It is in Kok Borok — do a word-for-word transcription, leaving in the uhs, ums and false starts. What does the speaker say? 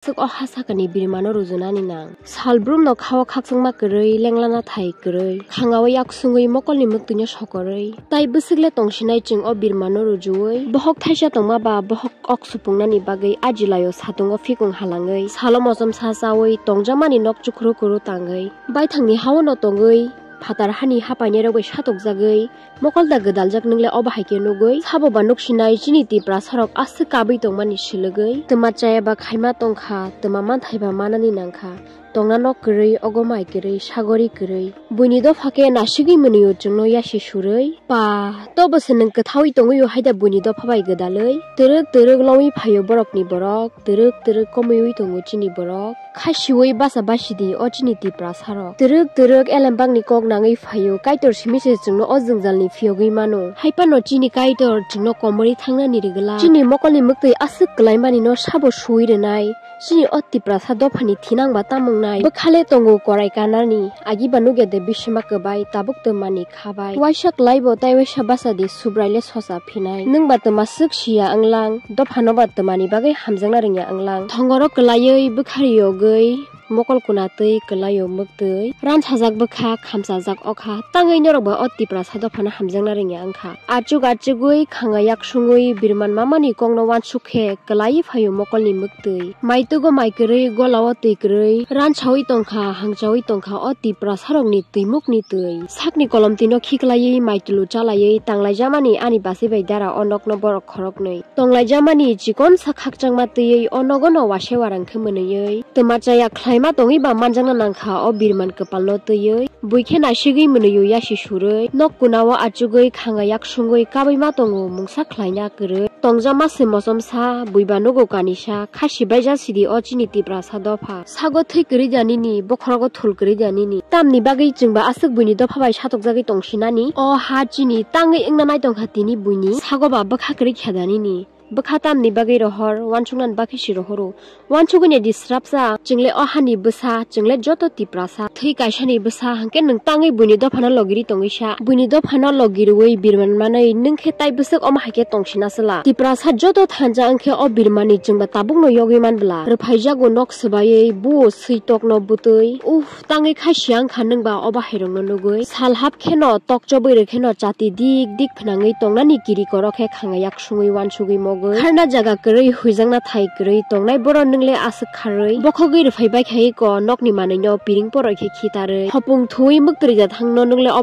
Swk o ha sakani birmano rujunani nang. Salbrumno khao khakchangma kwrwi, lenglana thai kwrwi, khangawi yak sungwi mokolni mwktwino sokorwi. Tai bwswk le tongsinai chwng o birmano rujuwi. Bohok thaisa tongma ba bohok ok supungnani bagwi ajilaio satungo phikung halangwi, salo mochom sa chawi tongjakmani nok chukhru kuru tangwi, baithangni haono tongwi, phatar hani hapainairok bai satokjagwi, mokolda gwdaljak nwngle obo hai khe nugwi. Sabo ba nuksinai chini Tiprasarok aswk kabwi tongmani silwgwi. Twma chaya ba khaima tongkha, twma manthai ba manani nangkha. Tongna nok kwrwi, ogo mai kwrwi, sagori kwrwi. Buini dopha khe nasigwi mwnwio chwngno yasi surwi. Pa, tobo se nwng kwthawi tongwio haida buini dopha bai gwdalwi. Twrwk twrwk longwi phaio borokni borok, twrwk twrwk komiwi tongo chini borok. Khasiwi basa basidi o chini Tiprasarok. Twrwk twrwk elembakni kok nangwi phaio, Kaitor simi se chwngno o jwngjalni phiyogwi mano. Haipano chini Kaitor chwngno komorwi thangnani rwgwla. Chini mokolni mwktwi aswk kwlaimanino sabo suwi rwnai. Chini o Tiprasa dophani thinang ba tamung nai. Bwkhale tongo korai kanani, agi ba nugya de bisima kwbai, tabuk twmani khabai. Waisa kwlaibo tai waisa basa di, Subrai le sosa phinai. Nwng ba twma swk siya wnglang, dophano ba twmani bagwi hamjakna rwngya wnglang. Thongoro kwlaiwi bwkha riyogwi, mokol kuna twi kwlaio mwktwi. Ransajak bwkha, khamchajak okha, tangwi norok ba o Tiprasa dophano hamjakna rwngya wngkha. Achuk achugwi khanga yak sungwi birman mamani kokno wansuk khe kwlaiwi phaio mokolni mwktwi. Maitugo mai kwrwi, golao twi kwrwi, ransawi tongkha, hangchawi tongkha o Tiprasarokni twimukni twi. Sakni kolomtwino khiklaiwi maitulu chalaiwi tanglaijamani ani bachwi bai dara o nokno borok khoroknwi. Tonglaijamani chikonsa khakchangma twiwi o nogono wase warang khe mwnwiwi twma chaya khlaima tongwi ba manjakna nangkha o birman kwpalno twiwi. Buikhe naisigwi mwnwio yasi surwi, nok kunao achugwi khanga yak sungwi kabwi ma tongo mungsa khlaina kwrwi. Tongjakma se mochomsa, buiba nugo kanisa, khasi baija sidi o chini Tiprasa dopha. Sago thwi kwrwi da nini, bokhorogo thul kwrwi da nini. Tamni bagwi chwngba aswk buini dopha bai satokjagwi tongsinani? O ha chini tangwi wngna naitongkha tini buini, sago ba bwkha kwrwi khe da nini. Bwkha tamni bagwi rohor, wansuknani bagwi si rohoro. Wansugwi naidi srapsa, chwngle o hani bwsa, chwngle joto Tiprasa. Thwi kaisani bwsa, hwnkhe nwng tangwi buini dophano logiri tongwisa. Buini dophano logirwi birman manwi, nwng khe tai bwswk omo hai khe tongsina sla. Tiprasa joto thanja wngkhe o birmani chwngba tabukno yogwi manbla. Rwphaijago nok swbaiwi, buo swi tokno bwtwi. Uff, tangwi khai siya wngkha nwngba o bahairokno nugwi. Sal hap kheno, tok chobwi rwkheno chati dik dik phnangwi tongnani kiri koro khe khanga yak sungwi wansugwi mogwi. Kharna jaga kwrwi, huijakna thai kwrwi tongnai borok nwng le aswk kharwi. Bokhogwi rwphai bai khai ko nokni manwino piring poroi khe khitarwi. Hopung thuwi mwktwrwi ja thangno nwng le o